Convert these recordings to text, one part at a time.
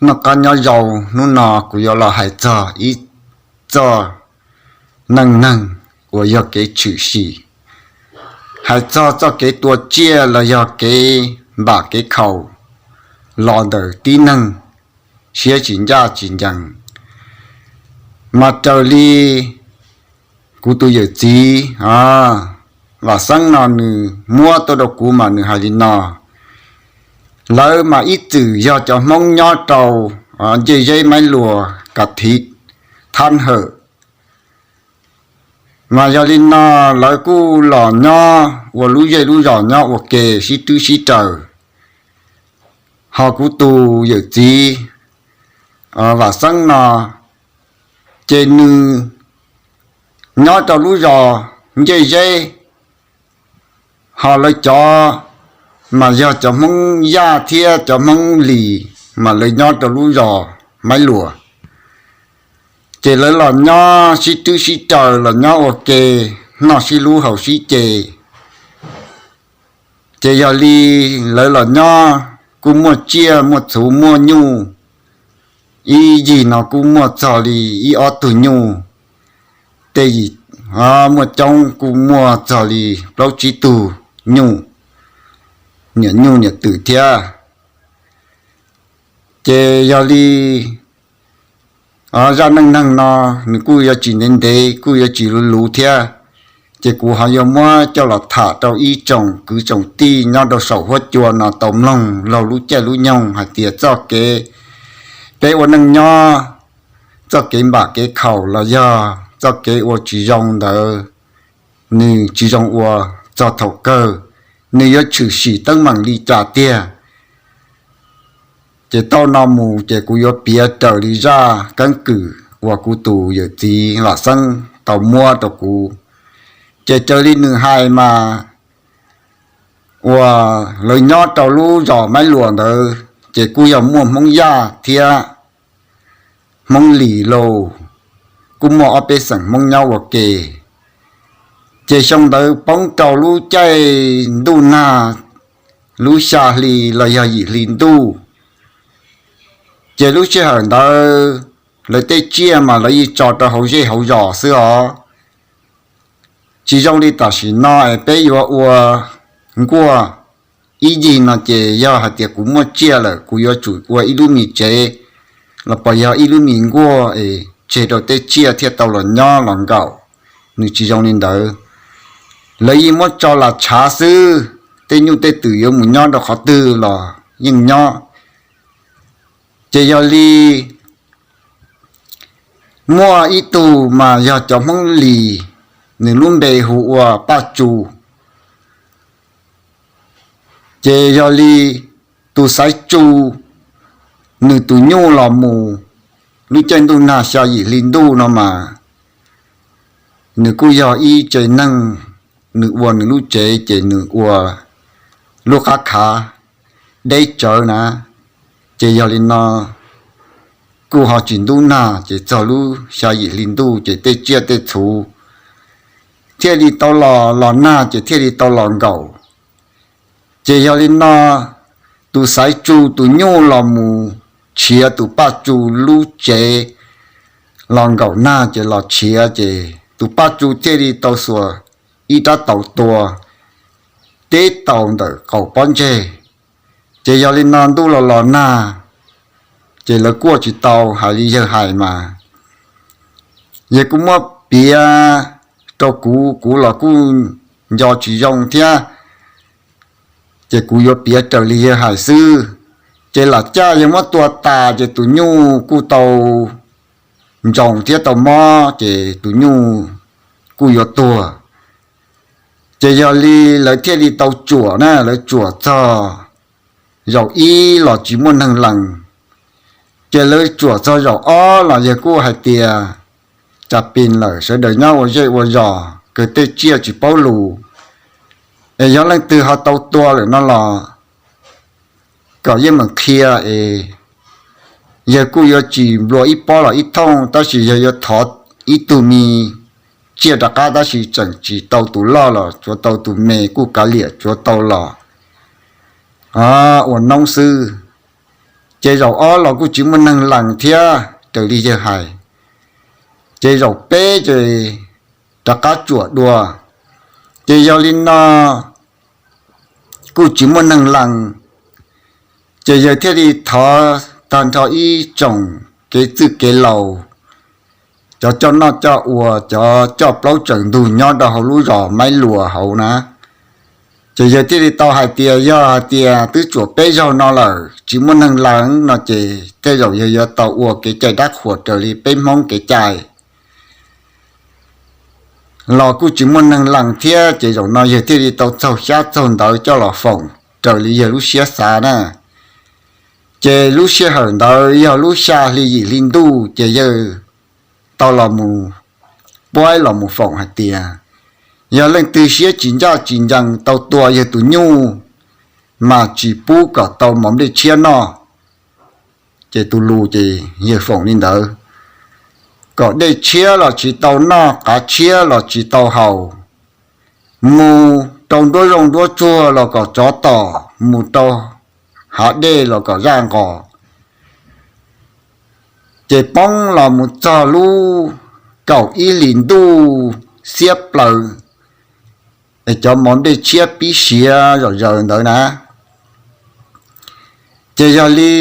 Noj qab nyob zoo, hnub no kuv yuav los hais txog ib txoj neej neeg uas yog kev tshwm sim, hais txog txoj kev tua tsiaj los yog kev npam kev khaum los ntawm tib neeg siab tsis ncaj tsis ncees. Mas raws li kuv tus yawm txiv Vam Xeeb no nws muab tuaj rau kuv mas nws hais li no: Lawv mas ib txwm yog cov Hmoob nyob rau ncej zeb Maib Luas, Kav Thiv, Thab Hawm. Mas yog li no lawv kuj los nyob ua lub zej lub zos nyob ua ke sib twb sib raws. Ho kuv tus yawm txiv Vam Xeeb no ces nws nyob rau lub zos ncej zeb, ho lawv cov mas yog cov Hmoob Yaj thiab cov Hmoob Lis mas lawv nyob rau lub zos Maib Luas. Ces lawv los nyob sib twb sib raws, los nyob ua ke, noj sib hlub haus sib ce. Ces yog li lawv los nyob kuj muaj tsiaj muaj txhu muaj nyuj, ib yig no kuj muaj txog li ib ob tug nyuj, tej yim muaj coob kuj muaj txog li plaub tsib tug nyuj, niam nyuj niam twm thiab. Ces yog li zaj neej neeg no nws kuj yuav tsis ntev ntev, kuj yuav tsis luv luv thiab. Ces kuv ho yuav muab coj los tham rau ib tsoom kwv tsoom tij nyob rau saum huab cua no tau mloog laug lub caij lub nyoog hais tias txoj kev peb ua neej nyob, txoj kev npam kev khaum los yog txoj kev ua tsis zoo ntawd, nws tsis zoo ua txog thaum kawg, nws yuav tshwm sim teeb meem li cas tiag. Ces tau no mus ces kuv yuav piav raws li zaj keeb kwm uas kuv tus yawm txiv Vam Xeeb tau muab rau kuv. Ces raws li nws hais mas uas lawv nyob rau lub zos Maib Luas ntawd ces kuj yog muaj Hmoob Yaj thiab Hmoob Lis lauj, kuj muaj ob peb xeem Hmoob nyob ua ke. Ces xyoo ntawd poob rau lub caij ntuj nag, lub xya hli los yog yim hli ntuj. Ces lub sij hawm ntawd lawv tej tsiaj mas lawv yeej tso rau hauv zej hauv zos xwb os. Tsis zoo li tam sim no es peb yuav ua nkuaj ib yig no ces yog hais tias kuv muaj tsiaj lawm kuv yuav tsum ua ib lub me tsev los puas yog ib lub me nkuaj es tseg rau tej tsiaj thiaj tau los nyob los nkaum. Nws tsis zoo li ntawd, lawv yeej muab tso las tshav xwb, tej nyuj tej twm yuav mus nyob rau qhov twg los yeej nyob. Ces yog li muaj ib tug mas yog cov Hmoob Lis, nws lub npe hu ua Paj Tsu. Ces yog li tus Xaiv Tsu, nws tus nyuj los mus lub caij ntuj nag xya yim hli ntuj no mas nws kuj yog ib tsev neeg, nws ua nws lub tsev ces nws ua lub qab khav deb tsawv na. Ces yog li no kuj ho tsis ntub nag ces txog lub xya yim hli ntuj ces tej tsiaj tej txhu thiaj li tau los, los nag ces thiaj li tau los nkaum. Ces yog li no tus Xaiv Tsu tus nyuj los mus tshiav tus Paj Tsu lub tsev, los nkaum nag ces los tshiav ces tus Paj Tsu thiaj li tau xuas ib rab taus tua teb taus ntawm qaum pob ntseg. Ces yog li no ntuj los los nag, ces lawv kuaj tsis tau, hais li yawg hais mas yawg kuj muab piav rau kuv, kuv los kuj nco tsis zoo thiab, ces kuv yuav piav raws li yawg hais xwb. Ces lam caj yawg muab tua tas ces tus nyuj kuj tau ntsoos thiab tau mob ces tus nyuj kuj yuav tuag. Ces yog li lawv thiaj li tau tsuam na, lawv tsuam txog zaum ib los tsis muaj neeg lees, ces lawv tsuam txog zaum ob los yawg kuj hais tias cas pis lawm, sawv daws nyob ua zej ua zos kawg tej tsiaj tsis paub lus, es yog leej twg ho tau tua lawm no los kom yeej meem qhia es yawg kuj yuav tsis nplua ib pob los ib thooj, tab sis yawg yuav thov ib tug me tsiaj rov qab, tab sis tseem tsis tau tus loj los tsuav tau tus me, kuj kav liam tsuav tau los ua noob xwb. Ces zaum ob los kuj tsis muaj neeg lees thiab raws li yawg hais. Ces zaum peb ces rov qab tsuam dua. Ces yog li no kuj tsis muaj neeg lees, ces yawg thiaj li thov tag nrho ib tsoom kev txwj kev laus, cov coj noj coj ua, cov coj plaub tsaws ntug nyob rau hauv lub zos Maib Luas hauv na. Ces yawg thiaj li tau hais tias yog hais tias twb tsuam peb zaug no lawm tsis muaj neeg lees no ces tej zaum yawg yuav tau ua kev cai dab qhuas raws li peb Hmoob kev cai los kuj tsis muaj neeg lees thiab. Ces zaum no yawg thiaj li tau txaug xyab txaug ntawv coj los foom raws li yawg lub siab xav na. Ces lub sij hawm ntawd yog lub xya hli yim hli ntuj ces yawg tau los mus puab los mus foom hais tias yog leej twg siab tsis ncaj tsis ncees tau tua yawg tus nyuj mas tsis pub kom tau mov nplej tshiab noj. Ces tus lus ces yawg foom li ntawd, kom dej tshiab los tsis tau noj, qav tshiab los tsis tau haus, mus rau nruab zooj nruab tsuag los kom tsov tom, mus rau hav dej los kom zaj nqos. Ces poob los mus txog lub kaum ib hlis ntuj xiab plaws, es cov mov nplej tshiab pib siav zom zaws ntawd na. Ces yog li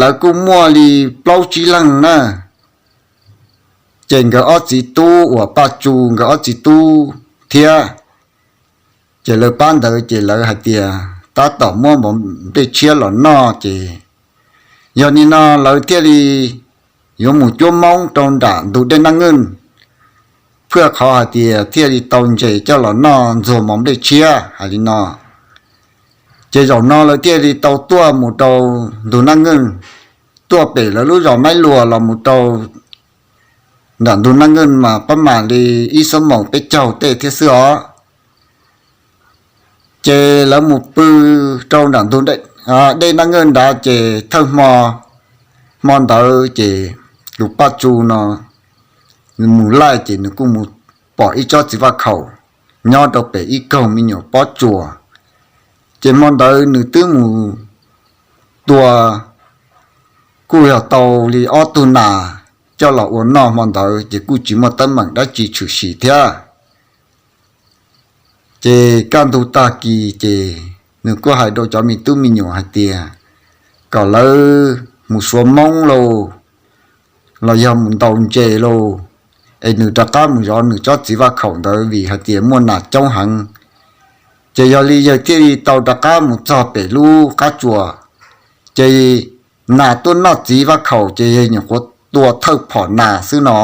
lawv kuj muaj li plaub tsib leeg na, ces nkawd ob txiv tub uas Paj Tsu nkawd ob txiv tub thiab, ces lawv pab ntawd ces lawv hais tias tab tom muab mov nplej tshiab los noj ces yog li no lawv thiaj li yuav mus cuab moob rau nram ntug dej Naj Nkeej, phwaj qhov hais tias thiaj li tau ntses coj los noj ntxuag mov nplej tshiab hais li no. Ces zaum no lawv thiaj li tau tuaj mus rau ntug Naj Nkeej, tuaj pem lawv lub zos Maib Luas los mus rau nram ntug Naj Nkeej mas pab mam li ib xuab moos peb caug tej thiab xwb os. Ces lawv mus pw rau nram ntug dej Naj Nkeej nrad ces thawj hmo, hmo ntawd ces tus Paj Tsu no mus laij ces nws kuj mus pom ib tsob txiv vaj khaum nyob rau pem ib kaug me nyuam pob tsuas. Ces hmo ntawd nws twb mus tua, kuj yog tau li ob tug nas coj los ua noj hmo ntawd ces kuj tsis muaj teeb meem dab tsi tshwm sim thiab. Ces kaj ntug tag kis ces nws kuj hais rau cov me tub me nyuam hais tias kom lawv mus suav moob lauj, los yog mus ntaus ntses lauj, es nws rov qab mus zov nws tsob txiv vaj khaum ntawd vim hais tias muaj nas coob heev. Ces yog li yawg thiaj li tau rov qab mus txog pem lub qab tsuas, ces nas tuaj noj txiv vaj khaum ces yawg nyuam qhuav tua thawj phom nas xwb no.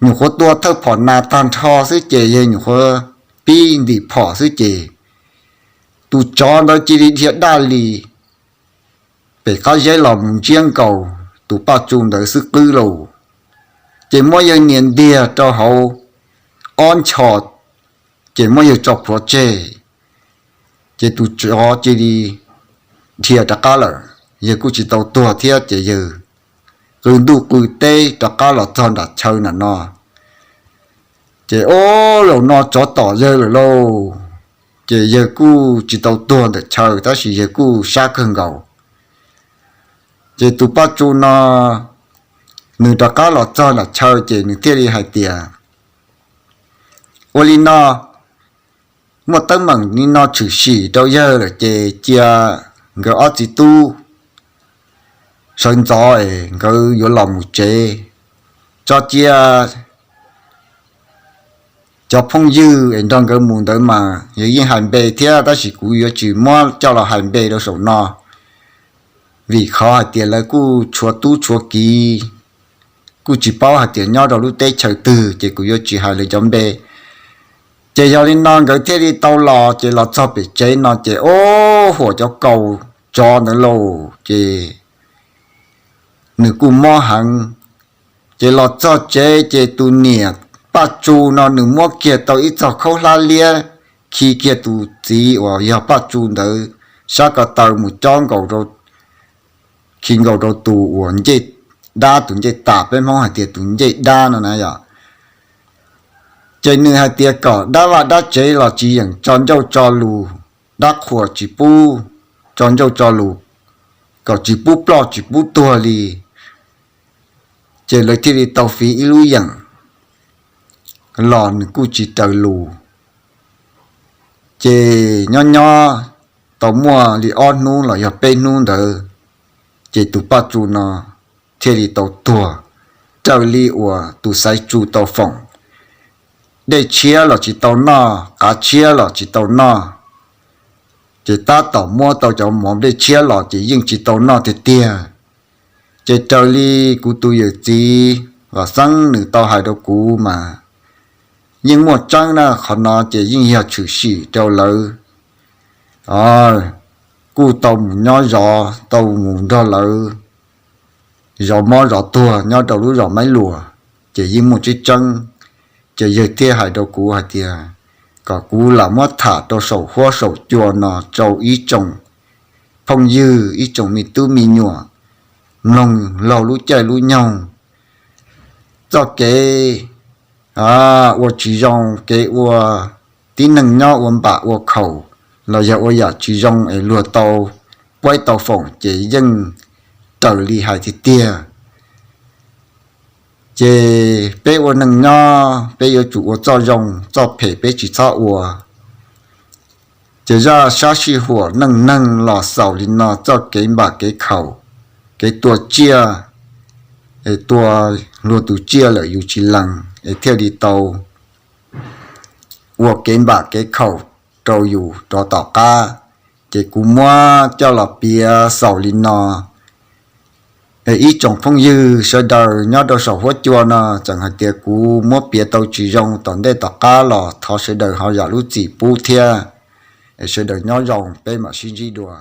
Nyuam qhuav tua thawj phom nas tag nrho xwb ces yawg nyuam qhuav pib ntim phom xwb ces tus tsov ntawd cia li dhia daj li pem qab zeb los mus ntsiab nkaus tus Paj Tsu ntawd xwb qwb lauj. Ces muab yawg nias ntiag rau hauv ob nchos, ces muab yawg tso plhuav tseg, ces tus tsov cia li dhia rov qab lawm. Yawg kuj tsis tau tuag thiab ces yawg qw ntuj qw teb rov qab los txog nram chaw nram no. Ces ob zaug no tsov tom yawg lawm lauj, ces yawg kuj tsis tau tuag ntawm chaw tab sis yawg kuj sab kawg nkaus. Ces tus Paj Tsu no nws rov qab los txog nram chaw ces nws thiaj li hais tias, ua li no, muaj teeb meem li no tshwm sim rau yawg lawm ces cia nkawd ob txiv tub sawv ntxov es nkawd yuav los mus tsev, tso cia cov phooj ywg es nrog nkawd mus ntawd mas yawg yeej hais npe thiab tab sis kuv yuav tsis muab coj los hais npe rau saum no, vim qhov hais tias lawv kuj tshuav tub tshuav kiv, kuj tsis paub hais tias nyob rau lub teb chaws twg ces kuv yuav tsis hais lawv cov npe. Ces yog li no nkawd thiaj li tau los, ces los txog pem tsev no ces ob huam cov kaus tsov ntawd lauj, ces nws kuj mob heev. Ces los txog tsev ces tus niam Paj Tsu no nws muab kiag tau ib txog khaub hlab liab khi kiag tus txiv uas yog Paj Tsu ntawd sab ko taw mus cob nkaus rau, khi nkaus rau tus uas ncej dab, tus ncej tas, peb Hmoob hais tias tus ncej dab no na yom. Ces nws hais tias kom dab vaj dab tsev los tsis yeem tso ncauj tso lus, dab qhuas tsis pub tso ncauj tso lus, kom tsis pub ploj tsis pub tuag li. Ces lawv thiaj li tau fiv ib lub yeem los nws kuj tsis raws lus. Ces nyob nyob tau muaj li ob hnub los yog peb hnub ntawd, ces tus Paj Tsum no thiaj li tau tuag, raws li uas tus Xaiv Tsu tau foom. Dej tshiab los tsis tau noj, qav tshiab los tsis tau noj, ces tab tom muab tau cov mov dej tshiab los ces yeej tsis tau noj tiag tiag. Ces raws li kuv tus yawm txiv Vam Xeeb nws tau hais rau kuv mas yeej muaj tseeb na, qhov no ces yeej yog tshwm sim rau lawv kuj tau mus nyob zov, tau mus nrog lawv zov mob zov tuag nyob rau lub zos Maib Luas, ces yeej muaj tseeb tseeb. Ces yawg thiaj hais rau kuv hais tias kom kuv lam muab tham rau saum huab saum cua no rau ib tsoom phooj ywg, ib tsoom me tub me nyuam mloog laug lub caij lub nyoog, txoj kev ua tsis zoo, kev ua tib neeg nyob ua npam ua khaum los yog ua yam tsis zoo es luag tau paib tau foom ces yeej raws li hais tiag tiag. Ces peb ua neej nyob peb yuav tsum ua txoj zoo, txoj phem peb tsis txhob ua. Ces zaj sab sij huam neej neeg los xaus li no, txoj kev npam kev khaum, kev tua tsiaj, es tua luag tus tsiaj lawm yus tsis lees es thiaj li tau ua kev npam kev khaum rau yus rov tom qab. Ces kuv muab coj los piav xaus li no. Es ib tsoom phooj ywg sawv daws nyob rau saum huab cua no, txawm hais tias kuv muab piav tau tsis zoo tom ntej tom qab los thov sawv daws ho zam lub txim pub thiab. Es sawv daws nyob zoo, peb mam sib ntsib dua.